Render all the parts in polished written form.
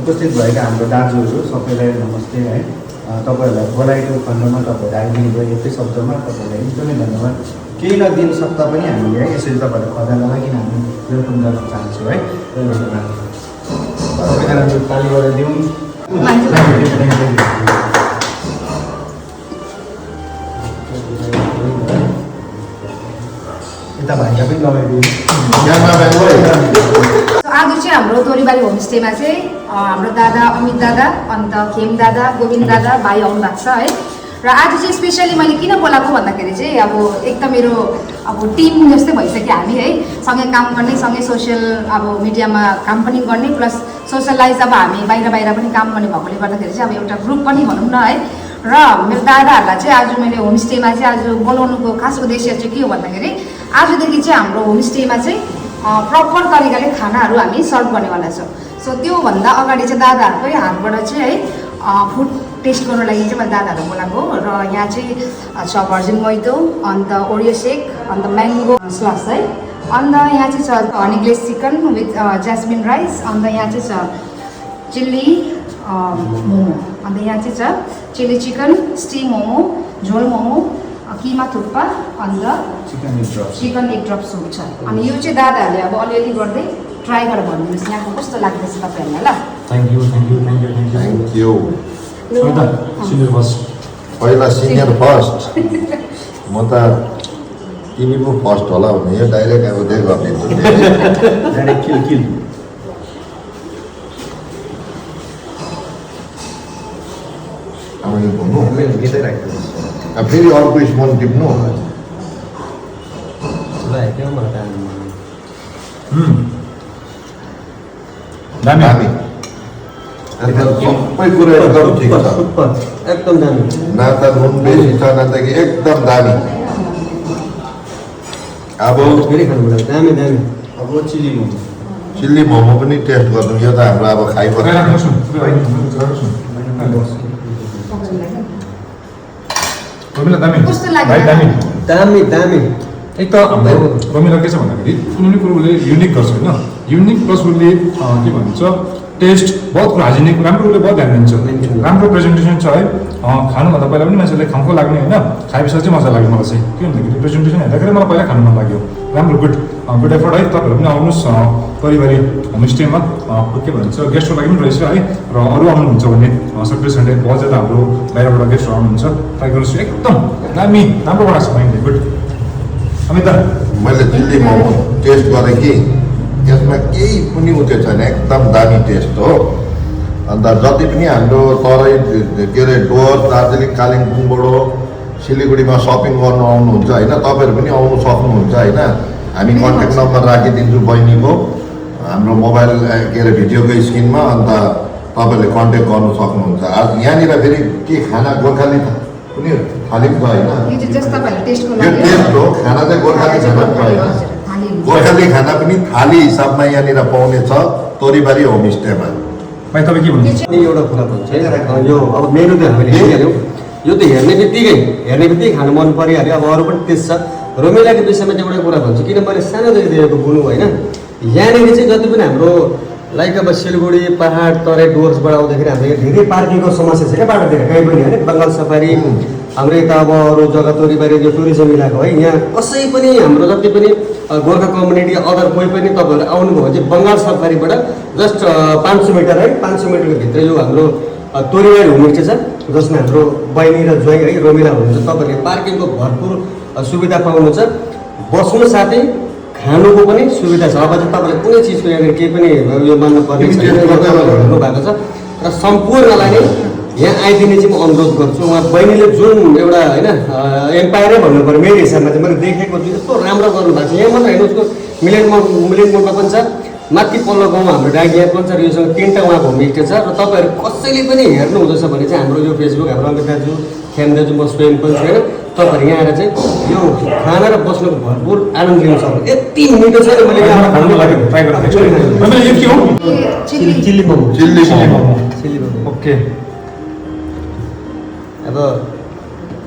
उपस्थित भएका हाम्रो दाजुहरू सबैलाई नमस्ते है। तपाईँहरूलाई बोलाएको खण्डमा तपाईँहरू आइदिनु भयो एकै शब्दमा तपाईँहरूलाई एकदमै धन्यवाद। केही नदिन सक्दा पनि हामीले है यसरी तपाईँहरूलाई खजाना लागि हामी वेलकम गर्न चाहन्छौँ है। सबैजनाले ताली गरिदिउँ। यता भाइका पनि लगाइदिउँ। आज चाहिँ हाम्रो तोरीबारी होमस्टेमा चाहिँ हाम्रो दादा अमित दादा अन्त खेम दादा गोविन्द दादा भाइ आउनु भएको छ है। र आज चाहिँ स्पेसली मैले किन बोलाएको भन्दाखेरि चाहिँ अब एक त मेरो अब टिम जस्तै भइसक्यो हामी है, सँगै काम गर्ने, सँगै सोसियल अब मिडियामा काम पनि गर्ने, प्लस सोसियलाइज अब हामी बाहिर बाहिर पनि काम गर्ने भएकोले गर्दाखेरि चाहिँ अब एउटा ग्रुप पनि भनौँ न है। र मेरो दादाहरूलाई चाहिँ आज मैले होमस्टेमा चाहिँ आज बोलाउनुको खास उद्देश्य चाहिँ के हो भन्दाखेरि आजदेखि चाहिँ हाम्रो होमस्टेमा चाहिँ प्रपर तरिकाले खानाहरू हामी सर्भ गर्नेवाला छौँ। सो त्योभन्दा अगाडि चाहिँ दादाहरूकै हातबाट चाहिँ है फुड टेस्ट गर्नु लागि चाहिँ मैले दादाहरू बोलाएको। र यहाँ चाहिँ छ भर्जिन मोइतो, अन्त ओरियो सेक, अन्त म्याङ्गो स्लस है, अन्त यहाँ चाहिँ छ honey glaze chicken with jasmine rice, अन्त यहाँ चाहिँ छ चिल्ली मोमो, अन्त यहाँ चाहिँ छ चिल्ली चिकन, स्टिम मोमो, झोल मोमो, किमा थुक्पा, अन्त चिकन एग ड्रप सुप छ। अनि यो चाहिँ दादाहरूले अब अलिअलि गर्दै ट्राई गरेर भनिदिनुहोस् यहाँको कस्तो लाग्दैछ तपाईँहरूलाई ल। Thank you. पहिला सिनियर फर्स्ट म त तिमी पो फर्स्ट होला भने यो डाइरेक्ट अब त्यही गरिदिन्छु। अब यो भन्नु फेरि अर्को स्पुन टिप्नु। दामी सबै कुरा एकदम ठिक छ, एकदम दामी। न त नुन बेसी छ न त एकदम दामी। अब फेरि खानु पर्छ, दामी दामी। अब चिल्ली मोमो पनि टेस्ट गर्नु, यो त हाम्रो अब खाइबस्छ। दामी दामी। एक त हाम्रो रमिला के छ भन्दाखेरि कुनै कुरो उसले युनिक गर्छ होइन, युनिक प्लस उसले के भन्छ टेस्ट बहुत कुरा हाइजेनिक राम्रो उसले बहुत ध्यान दिन्छ, राम्रो प्रेजेन्टेसन छ है। खानुभन्दा पहिला पनि मान्छेले खानको लाग्ने होइन, खाएपछि चाहिँ मजा लाग्यो मलाई चाहिँ। के भन्दाखेरि प्रेजेन्टेसन हेर्दाखेरि मलाई पहिला खानु मन लाग्यो। राम्रो गुड एफर्ट है। तपाईँहरू पनि आउनुहोस् परिवारी होमस्टेमा। के भन्छ गेस्टको लागि पनि रहेछ है। र अरू आउनुहुन्छ भने सटरडे सन्डे बहुत ज्यादा हाम्रो बाहिरबाट गेस्टहरू आउनुहुन्छ, ट्राई गर्नुहोस्। एकदम दामी राम्रो बनाएको छ भाइले, गुड। अमित मैले चिल्ली मोमो टेस्ट गरेँ कि यसमा केही पनि उठेको छैन, एकदम दामी टेस्ट हो। अन्त जति पनि हाम्रो तराई के अरे डुवर्स, दार्जिलिङ, कालिम्पोङबाट सिलगढीमा सपिङ गर्नु आउनुहुन्छ होइन, तपाईँहरू पनि आउनु सक्नुहुन्छ होइन। हामी कन्ट्याक्ट नम्बर राखिदिन्छु बहिनीको हाम्रो मोबाइल के अरे भिडियोको स्क्रिनमा, अन्त तपाईँहरूले कन्ट्याक्ट गर्नु सक्नुहुन्छ। आज यहाँनिर फेरि के खाना गोर्खाली पनि थाली पनि छ होइन, यो टेस्ट हो। खाना चाहिँ गोर्खाली खाना पनि छैन, गोर्खाली खाना पनि थाली हिसाबमा यहाँनिर पाउने छ तोरीबारी होमस्टेमा। भाइ तपाईँ के भन्नुहुन्छ? एउटा कुरा भन्छ यो अब मेनु त हामीले हेरिहाल्यौँ, यो त हेर्ने बित्तिकै खानु मन परिहाल्यो। अब अरू पनि टेस्ट छ। रमिलाको विषयमा चाहिँ एउटा कुरा भन्छु, किन मैले सानोदेखि देखेको गुनु होइन, यहाँनिर चाहिँ जति पनि हाम्रो लाइक अब सिलगढी पहाड तराई डुवर्सबाट आउँदाखेरि हाम्रो यहाँ धेरै पार्किङको समस्या छ क्या बाटोतिर, कहीँ पनि होइन। बङ्गाल सफारी हाम्रो यता अब अरू जग्गा तोरीबारी जो टुरिज्म इलाका है, यहाँ कसै पनि हाम्रो जति पनि गोर्खा कम्युनिटी अदर कोही पनि तपाईँहरू आउनुभयो भने चाहिँ बङ्गाल सफारीबाट जस्ट 500 मिटर है, 500 मिटरको भित्र यो हाम्रो तोरीबारी होमस्टे छ, जसमा हाम्रो बहिनी र ज्वाइँ है रमिला हुनुहुन्छ। तपाईँहरूले पार्किङको भरपुर सुविधा पाउनुहुन्छ, बस्नु साथै खानुको पनि सुविधा छ। अब चाहिँ तपाईँले कुनै चिजको यहाँनिर केही पनि यो मान्नुपर्ने छैन भएको छ। र सम्पूर्णलाई नै यहाँ आइदिने चाहिँ म अनुरोध गर्छु। उहाँ बहिनीले जुन एउटा होइन एम्पायरै भन्नु पऱ्यो मेरो हिसाबमा चाहिँ मैले देखेको छु, यस्तो राम्रो गर्नुभएको छ। यहाँ मात्र होइन, उसको मिलेन मोडमा पनि छ, माथि पल्लो गाउँमा हाम्रो डाइग यहाँ पनि छ, र योसँग 3टा उहाँको होमस्टे छ। र तपाईँहरू कसैले पनि हेर्नु हुँदैछ भने चाहिँ हाम्रो यो फेसबुक हाम्रो अमित दाजु, खेम दाजु, म स्वयं पनि छु होइन, तपाईँहरू यहाँ आएर चाहिँ यो खाना र बस्नुको भरपुर आनन्द लिन सक्नु। यति मिठो छ नि, मैले यहाँ खानु लाग्यो, ट्राई गरेर यो के हो? चिल्ली मोमो। ओके। अब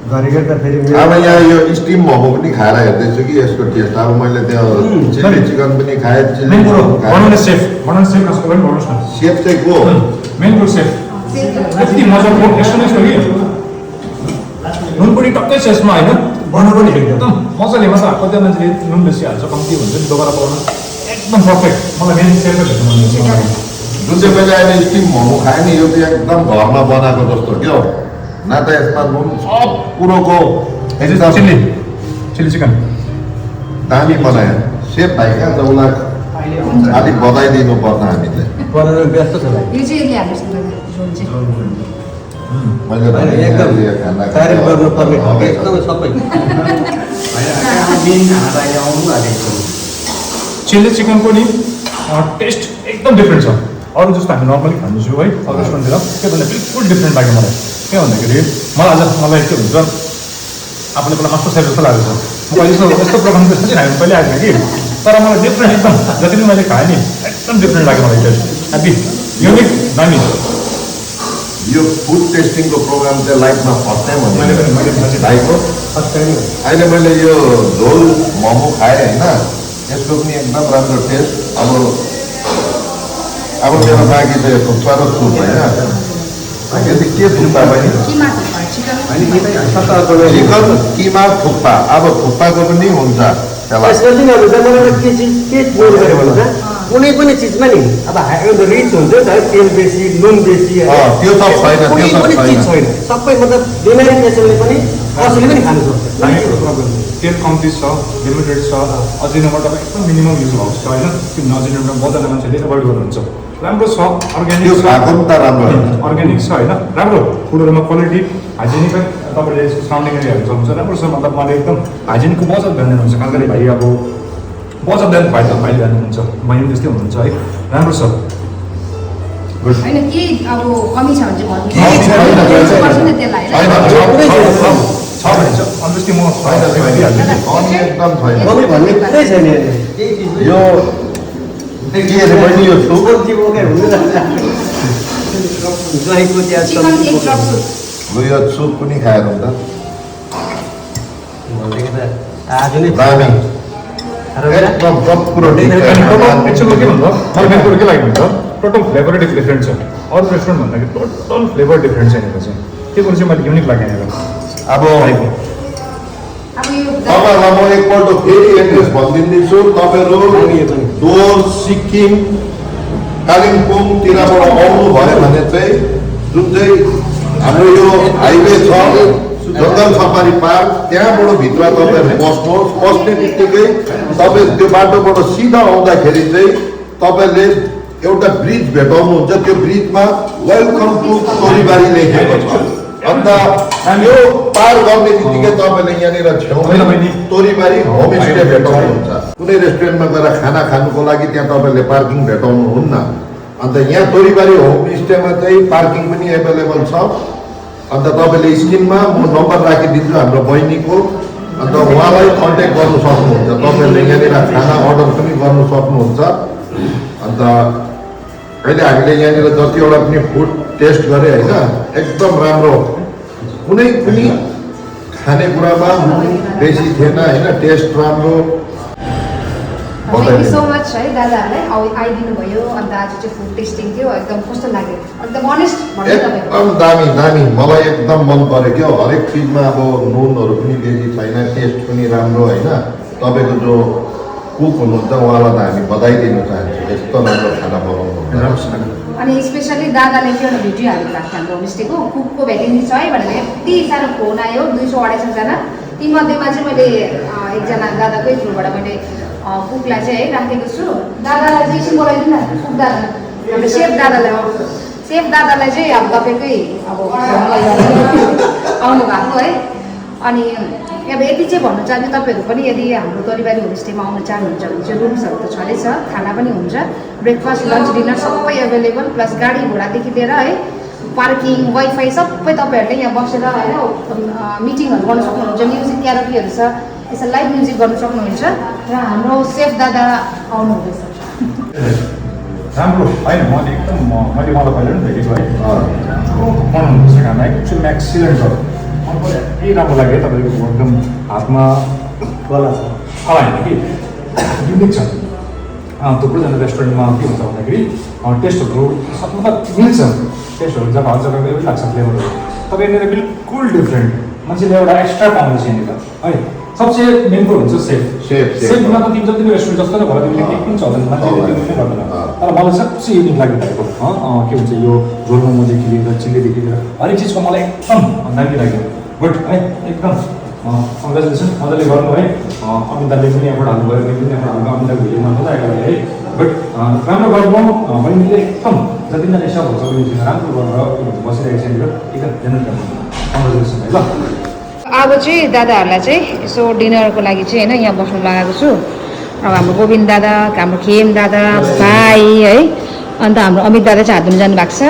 घरि त फेरि अब यहाँ यो स्टिम मोमो पनि खाएर हेर्दैछु कि यसको टेस्ट। अब मैले त्यो चिल्ली चिकन पनि खाएँ, चिल्ली मोमो खाएँ। सेफ चाहिँ को? सेफ चाहिँ को? मेन कोर्स सेफ यति मजाको एक्सपिरियन्स हो कि नुन पनि टक्कै छ यसमा होइन बर्न पनि एकदम मजाले मतलब कति मान्छेले नुन बेसी हाल्छ कम्ती हुन्छ नि दोबारा पाउन एकदम पर्फेक्ट मलाई मेन सेफै भेट्नु मन लाग्छ जुन चाहिँ मैले अहिले स्टिम मोमो खाएँ नि यो चाहिँ एकदम घरमा बनाएको जस्तो क्या न त यसमा नुन सब कुरोको चिल्ली चिकन दामी बनायो सेफ भाइ क्या त उसलाई अलिक बधाई दिनु पर्छ हामीले बनाउनु व्यस्त छ भाइ यो चाहिँ यसले हाल्नुहोस् न झोल चाहिँ मैले एकदम खाना तारिफ गर्नुपर्ने एकदम सबै मेन खाना त अहिले आउनु आँटेको छ चिल्ली चिकनको नि टेस्ट एकदम डिफ्रेन्ट छ अरू जस्तो हामी नर्मली खान्छौँ है अरू रेस्टुरेन्टतिर त्योभन्दा बिल्कुल डिफ्रेन्ट लाग्यो मलाई के भन्दाखेरि मलाई के हुन्छ आफूले पहिला मास्टर साहेब जस्तो लागेको छ म कहिले यस्तो प्रोग्राम त्यस्तो चाहिँ हामी पहिले आएको कि तर मलाई डिफ्रेन्ट एकदम जति पनि मैले खाएँ नि एकदम डिफ्रेन्ट लाग्यो मलाई टेस्ट ह्याप्पी युनिक दामी यो फुड टेस्टिङको प्रोग्राम चाहिँ लाइफमा फर्स्ट टाइम मैले हो पनि भाइको अहिले मैले यो झोल मोमो खाएँ होइन यसको पनि एकदम राम्रो टेस्ट अब मेरो बाँकी चाहिँ थुक्पा र सुप होइन यो चाहिँ के थुक्पा पनि किमा थुक्पा चिकन चिकन किमा थुक्पा अब थुक्पाको पनि हुन्छ त्यसलाई यसमा चाहिँ अब मलाई के चिज के बोल गऱ्यो भने कुनै पनि चिजमा नि अब रिच हुन्छ नि त तेल बेसी नुन बेसी त्यो सब छैन कुनै त्यो पनि सब चिज छैन छैन सबै मतलब बिमारी पेसेन्टले पनि कसैले पनि खानु सक्छ तेल कम्ती छ लिमिटेड छ अजिनोमोटो एकदम मिनिमम युज भएको छ होइन किन अजिनोमोटो बहुतजना मान्छेले एभोइड गर्नुहुन्छ राम्रो छ अर्ग्यानिक त्यो छ खाएको पनि त राम्रो होइन अर्ग्यानिक छ होइन राम्रो फुडहरूमा क्वालिटी हाइजेनिक तपाईँले सराउन्डिङ एरियाहरू सक्नुहुन्छ राम्रो छ मतलब मैले एकदम हाइजेनिकको बहुत ध्यान दिनुहुन्छ काङ्कारी भाइ अब बहुत ध्यान भाइ भाइले ध्यान दिनुहुन्छ बहिनी पनि त्यस्तै हुनुहुन्छ है राम्रो छ होइन के अब कमी छ भने केही छैन, केही छैन। पर्छ नि त्यसलाई छैन, होइन छ भने चाहिँ अन्त म अनि एकदम छैन कमी भन्ने कुरै छैन यहाँ। यो के अरे बहिनी यो सुप जीवकै हुनु दहीको त्यहाँ चिकन एक ड्रप सुप लु यो सुप पनि खाएर हुन्छ आज नै दामी एकदम सब कुरो ठिक छ। एक्चुअली के भन्दा मलाई मेन कुरो के लाग्यो भने टोटल फ्लेभरै डिफ्रेन्ट छ अरू रेस्टुरेन्ट भन्दाखेरि टोटल फ्लेभर डिफ्रेन्ट छ यहाँनिर चाहिँ त्यो कुरो चाहिँ मैले युनिक लाग्यो यहाँनिर अब अब यो तपाईँहरूलाई म एकपल्ट फेरि एड्रेस भनिदिँदैछु तपाईँहरू डोर सिक्किम कालिम्पोङतिरबाट आउनुभयो भने चाहिँ जुन चाहिँ हाम्रो यो हाइवे छ जङ्गल सफारी पार्क त्यहाँबाट भित्र तपाईँहरू पस्नुहोस् पस्ने बित्तिकै तपाईँ त्यो बाटोबाट सिधा आउँदाखेरि चाहिँ तपाईँले एउटा ब्रिज भेटाउनुहुन्छ त्यो ब्रिजमा वेलकम टु तोरीबारी लेखेको छ अन्त यो पार गर्ने बित्तिकै तपाईँले यहाँनिर छेउमा तोरीबारी होमस्टे भेटाउनुहुन्छ कुनै रेस्टुरेन्टमा गएर खाना खानुको लागि त्यहाँ तपाईँले पार्किङ भेटाउनुहुन्न अन्त यहाँ तोरीबारी होमस्टेमा चाहिँ पार्किङ पनि एभाइलेबल छ अन्त तपाईँले स्क्रिनमा म नम्बर राखिदिन्छु हाम्रो बहिनीको अन्त उहाँलाई कन्ट्याक्ट गर्नु सक्नुहुन्छ तपाईँले यहाँनिर खाना अर्डर पनि गर्नु सक्नुहुन्छ अन्त अहिले हामीले यहाँनिर जतिवटा पनि फुड टेस्ट गरे होइन एकदम राम्रो कुनै पनि खानेकुरामा बेसी थिएन होइन टेस्ट राम्रो थ्याङ्क यू सो मच है दादाहरूलाई आइदिनु भयो अन्त आज चाहिँ फुड टेस्टिङ थियो एकदम कस्तो लाग्यो एकदम अनेस्ट भन्नु तपाईँको एकदम दामी दामी मलाई एकदम मन पऱ्यो क्या हरेक चिजमा अब नुनहरू पनि बेसी छैन टेस्ट पनि राम्रो होइन तपाईँको जो कुक हुनुहुन्छ उहाँलाई त हामी बधाई दिन चाहन्छौँ यस्तो राम्रो खाना बनाउनु अनि स्पेसली दादाले के एउटा भिडियो हाल्नु भएको थियो हाम्रो होमस्टेको कुकको भ्याकेन्सी छ है भनेर यति साह्रो फोन आयो 200-250जना तीमध्येमा चाहिँ मैले एकजना दादाकै थ्रुबाट मैले कुकलाई चाहिँ है राखेको छु दादालाई चाहिँ एकछिन बोलाइदिनु न कुक दादा हाम्रो सेफ दादालाई चाहिँ अब तपाईँकै अब आउनु भएको है अनि अब यति चाहिँ भन्नु चाहन्छु तपाईँहरू पनि यदि हाम्रो तोरीबारी होमस्टेमा आउन चाहनुहुन्छ भने चाहिँ रुम्सहरू त छँदैछ खाना पनि हुन्छ ब्रेकफास्ट लन्च डिनर सबै एभाइलेबल प्लस गाडी घोडादेखि लिएर है पार्किङ वाइफाई सबै तपाईँहरूले यहाँ बसेर होइन मिटिङहरू गर्न सक्नुहुन्छ म्युजिक क्यारोकीहरू छ यसो लाइभ म्युजिक गर्न सक्नुहुन्छ र हाम्रो सेफ दादा आउनुहुँदैछ राम्रो होइन मैले एकदम मैले मलाई पहिला पनि भेटेको है बनाउनुपर्छ खाना एक्चुअली एक्सिलेन्ट छ मलाई यति राम्रो लाग्यो तपाईँको एकदम हातमा कला छ होइन कि युनिक छ थुप्रैजना रेस्टुरेन्टमा के हुन्छ भन्दाखेरि टेस्टहरू मतलब मिल्छ, टेस्टहरू जग्गा जग्गाको एउटै लाग्छ फ्लेभरहरू। तर यहाँनिर बिल्कुल डिफ्रेन्ट, मान्छेले एउटा एक्स्ट्रा पाउँदैछ यहाँनिर है। सबसे मेन कुरो हुन्छ सेफ। सेफ। सेफमा त तिमी जति पनि रेस्टुरेन्ट जस्तो नै भएर तिमीले केही पनि चल्दैन, मान्छेले त्यो पनि गर्दैन। तर मलाई सबसे युनिक लाग्यो तपाईँको के भन्छ यो झोल मोमोदेखि लिएर चिल्लीदेखि लिएर हरेक चिजको मलाई एकदम दामी लाग्यो। गुड है, एकदम कङ्ग्रेचुलेसन, मजाले गर्नु है। अमित दाले पनि एफोर्ट हाल्नुभयो, मैले पनि एफोर्ट हाल्नु, अमित दाको भिडियोमा मजा आएको है। बट राम्रो गर्नु, बहिनीले एकदम जतिजना सक्छ सक्नुहुन्छ राम्रो गरेर बसिरहेको छ यहाँनिर, एकदम जेनरल कङ्ग्रेचुलेसन है ल। अब चाहिँ दादाहरूलाई चाहिँ यसो डिनरको लागि चाहिँ होइन यहाँ बस्नु लगाएको छु। अब हाम्रो गोविन्द दादा, हाम्रो खेम दादा, भाइ है, अन्त हाम्रो अमित दादा चाहिँ हात धुन जानुभएको छ।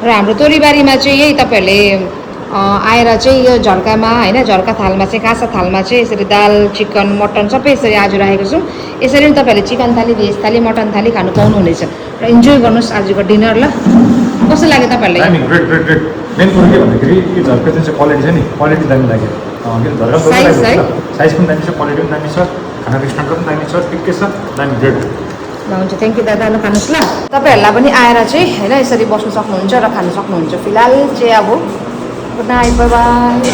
र हाम्रो तोरीबारीमा चाहिँ यही तपाईँहरूले आएर चाहिँ यो झर्कामा होइन, झर्का थालमा चाहिँ काँसा थालमा चाहिँ यसरी दाल, चिकन, मटन सबै यसरी आज राखेको छौँ। यसरी पनि तपाईँहरूले चिकन थाली, भेज थाली, मटन थाली खानु पाउनुहुनेछ र इन्जोय गर्नुहोस् आजको डिनर ल। कस्तो लाग्यो तपाईँहरूलाई? दामी, ग्रेट ग्रेट ग्रेट। मेन कुरो के भन्दाखेरि यो झर्का जुन चाहिँ क्वालिटी छ नि, क्वालिटी दामी लाग्यो। के झर्का साइज है? साइज पनि दामी छ, क्वालिटी पनि दामी छ, खानाको स्ट्यान्डर्ड पनि दामी छ, ठिकै छ, दामी ग्रेट। ल हुन्छ, थ्याङ्क यू दादा, ल खानुहोस् ल। तपाईँहरूलाई पनि आएर चाहिँ होइन यसरी बस्नु सक्नुहुन्छ र खानु सक्नुहुन्छ। फिलहाल चाहिँ अब गुड नाइट, बाई बाई।